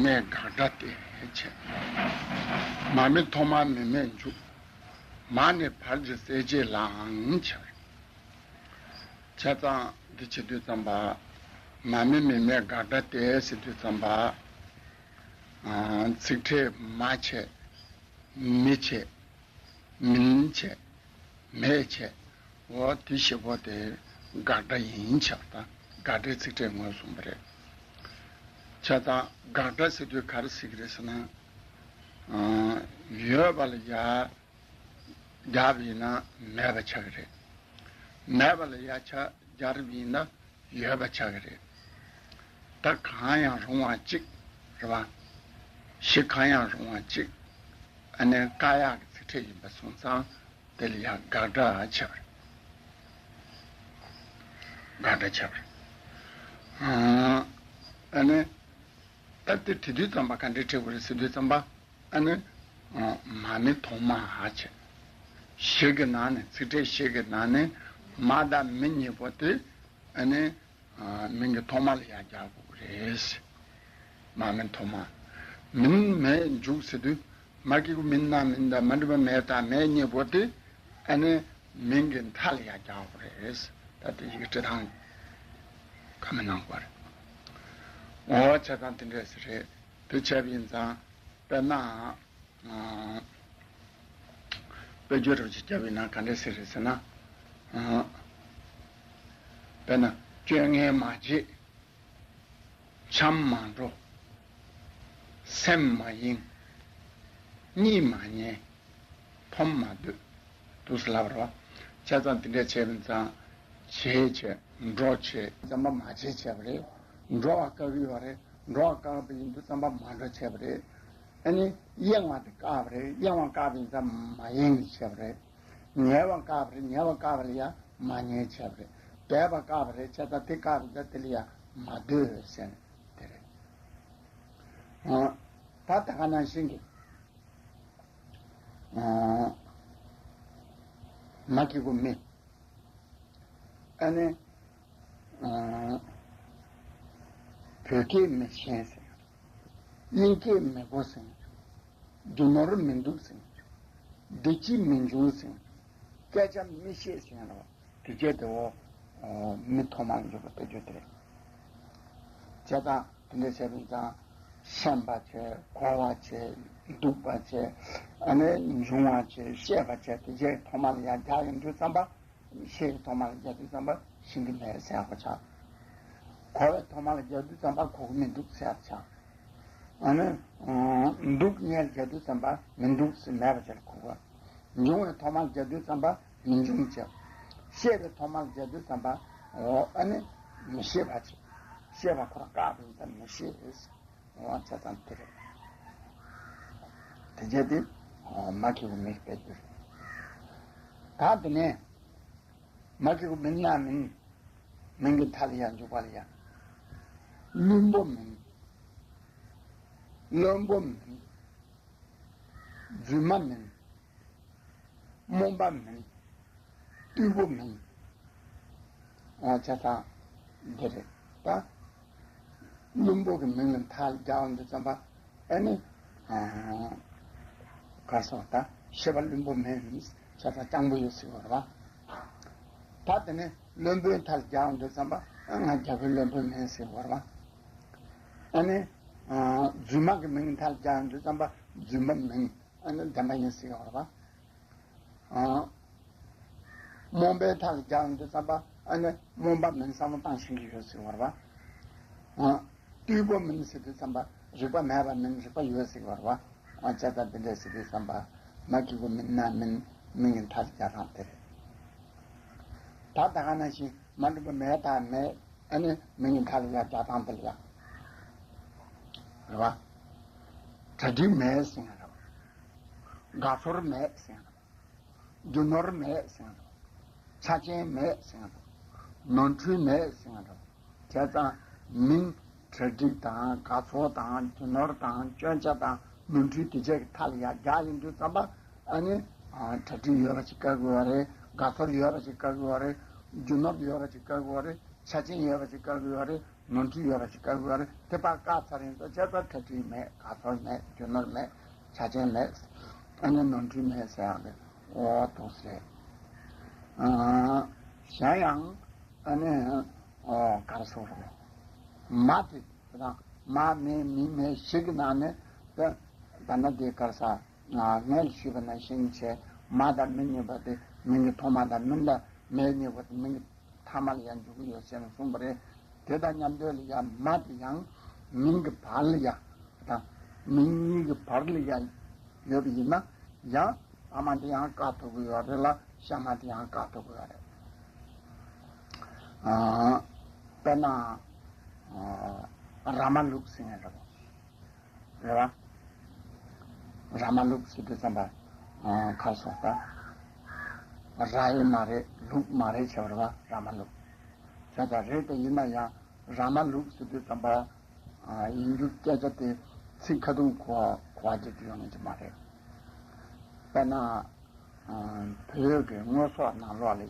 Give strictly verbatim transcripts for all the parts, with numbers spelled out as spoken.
མེ་དགག་སྒྲ་སྟེ་བྱས། མ་མེད་ཐོག་མར་མེ་མེད་འཇུག་མ་ནས་བར་གྱི་གསལ་བྱེད་ལའང་བྱ། བྱས་ཙང་འདི་བྱེད་དུས་ཙམ་པ། མ་མེད་མེ་མེད་དགག་སྒྲ་སྟེ་ཟེར་དུས་ཙམ་པ། ཨ། ཚིག་ཕྲད་མ་བྱས། མི་བྱས། མིན་བྱས། མེད་བྱས། འོ་དེ་བཞི་པོ་དེ་དགག་སྒྲ་ཡིན་ཆགས་དང་དགག་སྒྲའི་ཚིག་ཕྲད་ངོས་བཟུང་བ་རེད། བྱས་ཙང་དགག་སྒྲ་ཟེར་དུས་ག་རེ་ཟེར་གི་རེད་ཟེར་ན། ཨ། ཡོད་པ་ལ་ཡ་རྒྱག་པ་ཡིན་ན་མེད་པ་ཆགས་ཀྱི་རེད། མེད་པ་ལ་ཡ་ཆ་རྒྱག་པ་ཡིན་ན་ཡོད་པ་ཆགས་ཀྱི་རེད། ད་གང་ཡང་རུང་བ་གཅིག་རེད་པ། གཞི་གང་ཡང་རུང་བ་གཅིག་ཨ་ནི་བཀག་ཡག་གི་ཚིག་ཕྲད་ཡིན་པ་སོང་ཙང་དེ་ལ་ཡང་དགག་སྒྲ་བྱས་པ་རེད། དགག་སྒྲ་བྱས་པ་རེད། ཨ་ནི། ད་དེ་དེ་དུས་ཙམ་པ་ག་འདྲས་འབྲི་དགོས་རེད་ཟེར་དུས་ཙམ་པ། ཨ་ནི། མ་མེད་ཐོག་མར་བྱས། གཞི་གི་ནང་ནས་ཚིག་ཕྲད་གཞི་གི་ནང་ནས་མ་དང་མི་གཉིས་པོ་དེ། ཨ་ནི། མིང་གི་ཐོག་མ་ལ་ཡང་རྒྱག་དགོས་རེད། མ་མེད་ཐོག་མ། མིན་མེད་འཇུག་ཟེར་དུས། མ་གི་གུ་མིན་ན་མིན་དང་མ་འགྲིག་པ་མེད་དང་མེད་གཉིས་པོ་དེ། ཨ་ནི། མིང་གི་མཐའ་ལ་ཡང་རྒྱག་དགོས་རེད། ད་དེ་ཡི་གེ་འབྲི་སྟངས་ཁ་མི་ནང་བར། འོ་བྱས་ཙང་དེ་འདྲས་རེད། དེ་བྱས་པ་ཡིན་ཙང་དཔེར་ན། དཔེ་བརྗོད་རོགས་ཅིག་བརྒྱབ་ཡིན་ན་ག་འདྲས་ཟེར་རེད་ཟེར་ན། དཔེར་ན་སྤྱོད་ངན་མ་བྱེད། འཆམ་མ་འགྲོ། སེམས་མ་གཡེང་། གཉིད་མ་ཉལ། འཐོམ་མ་སྡོད། འདུག་སེ་ལབ་རོགས། བྱས་ཙང་དེ་འདྲས་བྱས་པ་ཡིན་ཙང་། བྱེད་བྱས། འགྲོ་བྱེད། ཙམ་པ་མ་བྱེད་བྱས་པ་རེད། འགྲོ་བ་བཀག་གི་ཡོད་རེད། འགྲོ་བ་བཀག་པ་ཡིན་དུས་ཙམ་པ་མ་འགྲོ་བྱས་པ་རེད། ཨ་ནི་གཡེང་བ་དེ་བཀག་པ་རེད། གཡེང་བ་བཀག་པ་ཡིན་ཙང་མ་གཡེང་བྱས་པ་རེད། ཉལ་བ་བཀག་པ་རེད། ཉལ་བ་བཀག་པ་ལ་ཡང་མ་ཉལ་བྱས་པ་རེད། སྡོད་པ་བཀག་པ་རེད། བྱས་ཙང་དེ་བཀག་པ་ཡིན་ཙང་དེ་ལ་ཡང་མ་སྡོད་ཟེར་ནས་དེ་རེད། ཨ། ད་ད་ག་ནང་བཞིན་གྱི། ཨ། མ་གི་གུ་མི། ཨ་ནི། ཨ། བོད་སྐད་མི་ཤེས་ཟེར། དབྱིན་སྐད་མི་གོ་ཟེར། རྒྱུ་ནོར་མི་འདུག་ཟེར། བདེ་སྐྱིད་མི་འབྱུང་ཟེར། སྐད་ཆ་མི་ཤེས་ཟེར་རོ། དེ་བྱས་དེ་འོ། ཨོ། མི་ཐོག་མར་འཇུག་པ་དཔེ་བརྗོད་དེ་རེད། བྱས་ཙང་དེ་འདྲ་བྱས་པ་ཡིན་ཙང་། ཤེས་པ་བྱས། གོ་བ་བྱས། འདུག་པ་བྱས། ཨ་ནི་འབྱུང་བ་བྱས། ཤེས་པ་བྱས། དེ་བྱས་ཐོག་མ་ལ་ཡང་རྒྱག་ཡོང་དུས་ཙམ་པ། ཤེས་པའི་ཐོག་མ་ལ་རྒྱག་དུས་ཙམ་པ་ཤེས་ཀྱི་མེད་ཟེར་ཡག་པོ་ཆགས། གོ་བའི་ཐོག་མ་ལ་རྒྱག་དུས་ཙམ་པ་གོ་གི་མི་འདུག་ཟེར་ཡག་ཆགས། ཨ་ནི། འདུག་ཉལ་རྒྱག་དུས་ཙམ་པ་མི་འདུག་ཟེར་མེད་པ་ཆགས་གོ་བ། འབྱུང་བའི་ཐོག་མ་ལ་རྒྱག་དུས་ཙམ་པ་མི་འབྱུང་བྱས། ཤེས་པའི་ཐོག་མ་ལ་རྒྱག་དུས་ཙམ་པ། འོ་ཨ་ནི། མི་ཤེས་པ་ཆགས། ཤེས་པ་ཁོ་རང་བཀག་པ་ཡིན་ཙང་མི་ཤེས། འོ་བྱས་ཙང་དེ་རེད། དེ་བྱས་ཏེ། འོ་མ་གི་གུ་མི་སྤེལ་རྒྱུ་རེད། ད་དེ་ནས། མ་གི་གུ་མིན་ན་མིན། མིང་གི་མཐའ་ལ་ཡང་འཇུག་པ་ལ་ཡང་། བླུན་པོ་མིན། བླུན་པོ་མིན། རྫུན་མ་མིན། རྨོངས་པ་མིན། རྟུལ་པོ་མིན། ཨ། བྱས་ཙང་འདི་རེད་ད། བླུན་པོ་གི་མིང་ལ་མཐའ་རྒྱག་འོང་དུས་ཙམ་པ། ཨ་ནི། ཨ། ག་སོགས་ད་ཤེས་པ་བླུན་པོ་མིན། བྱས་ཙང་སྤྱང་པོ་ཡོད་ཟེར་བ་རེད་པ། ད་དེ་ནས་བླུན་པོའི་མཐའ་ལ་རྒྱག་འོང་དུས་ཙམ་པ། ང་རྒྱལ་པོའི་བློན་པོ་མིན་ཟེར་བ་རེད་པ། ཨ་ནི། ཨ། རྫུན་མ་གི་མིང་མཐའ་ལ་རྒྱག་འོང་དུས་ཙམ་པ་རྫུན་མ་མིན། ཨ་ནི་བདེན་པ་ཡིན་ཟེར་བ་རེད་པ། ཨ། རྨོངས་པའི་མཐའ་ལ་རྒྱག་འོང་དུས་ཙམ་པ། ཨ་ནི་རྨོངས་པ་མིན་བསམ་བློ་བཏང་ཤེས་ཀྱི་ཡོད་ཟེར་བ་རེད་པ། ཨ། རྟུལ་པོ་མིན་ཟེར་དུས་ཙམ་པ། རིག་པ་མེད་པ་མིན། རིག་པ་ཡོད་ཟེར་བ་རེད་པ། ཨ། བྱས་ཙང་འདི་འདྲ་ཟེར་དུས་ཙམ་པ། མ་གི་གུ་མིན་ན་མིན། མིང་གི་མཐའ་ལ་རྒྱག་སྟངས་དེ་རེད། ད་ད་ག་ནང་བཞིན་མ་འགྲིག་པ་མེད་དང་མེད། ཨ་ནི་མིང་གི་མཐའ་ལ་ཡང་རྒྱག་སྟངས་དེ་ལ་ཡང་། རེད་པ། གྲ་སྒྲིག་མེད་ཟེར་ཡང་རེད་པ། དགའ་ཚོར་མེད་ཟེར་ཡང་རེད་པ། རྒྱུ་ནོར་མེད་ཟེར་ཡང་རེད་པ། ཆ་རྐྱེན་མེད་ཟེར་ཡང་རེད་པ། ནོར་འཁྲུལ་མེད་ཟེར་ཡང་རེད་པ། བྱས་ཙང་མིང་གྲ་སྒྲིག་དང་། དགའ་ཚོར་དང་། རྒྱུ་ནོར་དང་། སྐྱོན་ཆ་དང་། ནོར་འཁྲུལ་དེ་བཅས་ཀྱི་མཐའ་ལ་ཡང་རྒྱག་ཡོང་དུས་ཙམ་པ། ཨ་ནི། ཨ། གྲ་སྒྲིག་ཡོད་པ་ཞིག་བཀག་དགོས་པ་རེད། དགའ་ཚོར་ཡོད་པ་ཞིག་བཀག་དགོས་པ་རེད། རྒྱུ་ནོར་ཡོད་པ་ཞིག་བཀག་དགོས་པ་རེད། ཆ་ཅན་ཡོད་པ་ཞིག་བཀག་གི་ཡོད་རེད། ནོར་འཁྲུལ་ཡོད་པ་ཞིག་བཀག་གི་ཡོད་རེད། དེ་ཕར་བཀག་ཚར་ཡིན་ཙང་བྱས་ཙང་ཁྲ་ཁྲིག་མེད། དགའ་ཚོར་མེད། རྒྱུ་ནོར་མེད། ཆ་ཅན་མེད། ཨ་ནི་ནོར་འཁྲུལ་མེད་ཟེར་ཡག་གི་འོ་འདུག་ཟེར། ཨ་གཞན་ཡང་ཨ་ནི་འོ་ག་རེ་ཟེར་དགོས་རེད། མ་དེ་དང་མ་མེད་མི་མེད་ཞིག་གི་ནང་ནས་ད་ད་ནི་དེ་ག་རེ་ཟ། ངས་ཞུས་པ་ནང་བཞིན་བྱས། མ་དང་མི་གཉིས་པ་དེ་མིང་གི་ཐོག་མ་དང་མིང་ལ་མེད་གཉིས་པ་དེ་མིང་གི་ཐ་མ་ལ་ཡང་འཇུག་གི་ཡོད་ཟེར་ནས་གསུངས་པ་རེད། དེ་དང་མཉམ་དུ་ལ་ཡང་མ་དེ་ཡང་མིང་གི་བར་ལ་ཡང་དང་མིང་གཉིས་ཀྱི་བར་ལ་ཡང་ཡོད་པ་ཡིན་ན་ཡང་ཐ་མ་དེ་ཡང་བཀག་ཐུབ་ཀྱི་ཡོད་རེད་ལ། གཞན་མ་དེ་ཡང་བཀག་ཐུབ་ཀྱི་ཡོད་རེད། ཨ་དཔེར་ན་ཨ་ར་མ་ལུག་ཟེར་མཁན་རེད་པ། རེད་བ། ར་མ་ལུག་ཟེར་དུས་ཙམ་པ། ཨ་ཁ་སོགས་པ། ར་ཡི་མ་རེད། ལུག་མ་རེད་བྱས་པ་རེད་བ། ར་མ་ལུག་བྱས་ཙང་རེད་དེ་ཡིན་ན་ཡང་ར་མ་ལུག་ཟེར་དུས་ཙམ་པ། ཨ་ཡིན་རྒྱུ་སྐད་ཆ་དེ་ཚིག་ཁ་ཐུག་གོ་བ་གོ་བ་དེ་དུ་ཡོང་ཡོང་གི་མ་རེད། དཔེར་ན། ཨ་བོད་ཀྱི་དངོས་ཟོག་ནང་ལོགས་ལ་ཡ།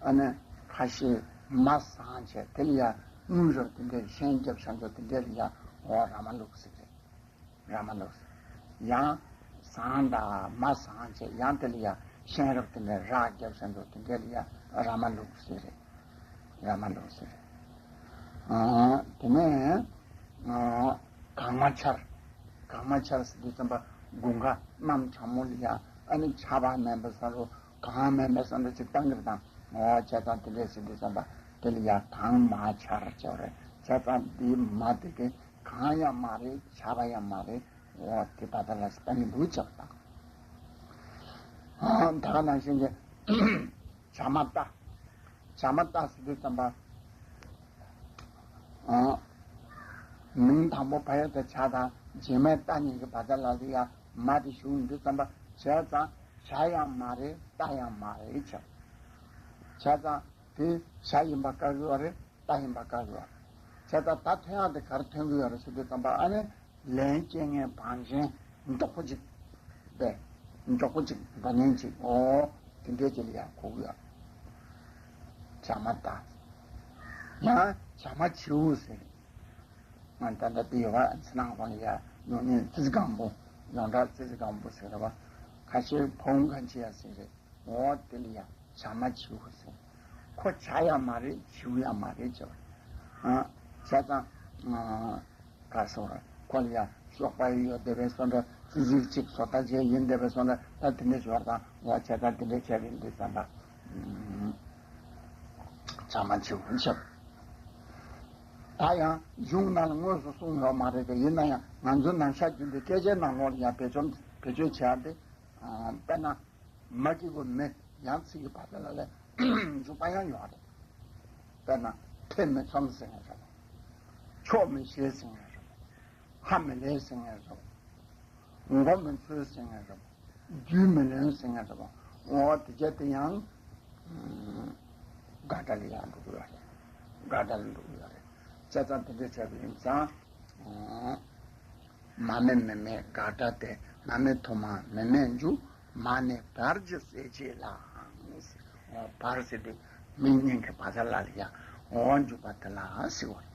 ཨ་ནི་ཁ་ཤས་མ་བཟང་བྱས་དེ་ལ་ཡ་དངུལ་རབ་དེ་འདྲས་ཤན་རྒྱབ་བཞག་འགྲོ་དེ་འདྲས་ལ་ཡ་འོ་ར་མ་ལུག་ཟེར་རེད། ར་མ་ལུག་ཟེར། ཡང་བཟང་དང་མ་བཟང་བྱས་ཡང་དེ་ལ་ཡ་ཤན་རབ་དེ་འདྲས་རག་རྒྱབ་བཞག་འགྲོ་དེ་འདྲས་ལ་ཡ་ར་མ་ལུག་ཟེར་རེད། ར་མ་ལུག་ཟེར་རེད། ཨ་དེ་ནས་ཨ་གང་མ་འཕྱར། གང་མ་འཕྱར་ཟེར་དུས་ཙམ་པ་དགུན་ཁ་གནམ་གྲང་མོ་ལ་ཡ་ཨ་ནི་ཆར་པ་མེད་པའི་ས་རུ་གངས་མེད་པའི་ས་འདྲ་ཅིག་བཏང་གི་རེད་དང་། འོ་བྱས་ཙང་དེ་འདྲས་ཟེར་དུས་ཙམ་པ་དེ་ལ་ཡ་གང་མ་འཕྱར་བྱས་པ་རེད། བྱས་ཙང་འདི་མ་དེ་གི་གངས་ཡང་མ་རེད། ཆར་པ་ཡང་མ་རེད། འོ་དེ་བ་ད་ལ་ཟེར་ནི་འདུག་བྱས་པ་དང་། ཨ་ད་ག་ནང་བཞིན་གྱི་བྱ་མ་རྟ། བྱ་མ་རྟ་ཟེར་དུས་ཙམ་པ། ཨ་མིང་དང་པོ་བ་ཡ་དང་བྱ་དང་རྗེས་མའི་རྟ་གཉིས་ཀྱི་བ་ད་ལ་ལ་ཡ་མ་དེ་ཞུགས་ཡོང་དུས་ཙམ་པ། བྱས་ཙང་བྱ་ཡང་མ་རེད། རྟ་ཡང་མ་རེད་བྱས། བྱས་ཙང་དེ་བྱ་ཡིན་པ་བཀག་གི་ཡོད་རེད། རྟ་ཡིན་པ་བཀག་གི་ཡོད་རེད། བྱས་ཙང་ད་ཐོན་ཡག་དེ་ག་རེ་ཐོན་གི་ཡོད་རེད་ཟེར་དུས་ཙམ་པ། ཨ་ནི་ལན་སྐྱེལ་མཁན་བང་ཆེན་མགྱོགས་པོ་ཅིག་པས། མགྱོགས་པོ་ཅིག་འབབ་མཁན་ཅིག་འོ་དེ་འདྲའི་ཅིག་ལ་ཡང་གོ་གི་ཡོད། བྱ་མ་རྟ། ཡང་བྱ་མ་བྱིའུ་ཟེར། ང་ད་ལྟ་དེ་ཡོད་པ་ཚེ་ནང་ཁོང་ལ་ཡ་ཡོང་ནས་ཙི་ཙི་སྒང་པོ། ཡོངས་གྲགས་ཙི་ཙི་སྒང་པོ་ཟེར་བ། ཁ་ཤས་བོང་ག་འཆི་ཡ་ཟེར་རེད། འོ་དེ་ལ་ཡ་བྱ་མ་བྱིའུ་ཟེར། ཁོ་བྱ་ཡང་མ་རེད། བྱིའུ་ཡང་མ་རེད་བྱས་པ། ཨ་བྱས་ཙང་ཨ་ག་སོང་ར་ཁོ་ལ་ཡ་གཤོག་པ་ཡོད་བསྡད་པའི་སོང་འདྲ། ཙི་ཙི་ཅིག་བཟོ་ལྟ་བྱས་ཡིན་བསྡད་པའི་སོང་འདྲ། ད་དེ་འདྲ་ཞོར་དང་འོ་བྱས་ཙང་དེ་འདྲ་བྱས་པ་ཡིན་དུས་ཙམ་པ། ཨ་བྱ་མ་བྱིའུ་བྱས་པ། ད་ཡང་གཞུང་ནང་ལ་དངོས་སུ་གསུངས་ཡོད་མ་རེད་དེ། ཡིན་ན་ཡང་ང་ཚོའི་ནང་ཤར་རྒྱུད་འདི་སྐད་ཆའི་ནང་ལོགས་ལ་ཡང་བེད་སྤྱོད་བེད་སྤྱོད་བྱས་ཏེ། དཔེར་ན་མ་གི་གུ་མི་ཡང་ཚིག་གི་བར་ལ་ལ་འཇུག་པ་ཡང་ཡོད་རེད། དཔེར་ན་ཐེ་མི་ཚོམ་ཟེར་མཁན་རེད། ཆོག་མི་ཤེས་ཟེར་མཁན་རེད། ཧ་མི་ལས་ཟེར་མཁན་རེད། མགོ་མི་ཚོས་ཟེར་མཁན་རེད། རྒྱུས་མི་ལོན་ཟེར་མཁན་རེད་པ། འོ་དེ་གྱད་དེ་ཡང་དགག་སྒྲ་ལ་ཡང་འགྲོ་གི་ཡོད་རེད། དགག་སྒྲ་ལ་འགྲོ་གི་ཡོད་རེད། བྱས་ཙང་དེ་འདྲ་བྱས་པ་ཡིན་ཙང་། མ་མེད་མི་མེད་དགག་སྒྲ་སྟེ། མ་མེད་དུ་མ་མི་མེད་འཇུག་མ་ནི་བར་གྱི་གསལ་བྱེད་ལའང་། འོ་བར་ཟེར་དུས་མིང་སྙན་གྱི་བ་ད་ལ་ལ་ཡང་འོ་འཇུག་པ་དེ་ལ་ཟེར་བ་རེད།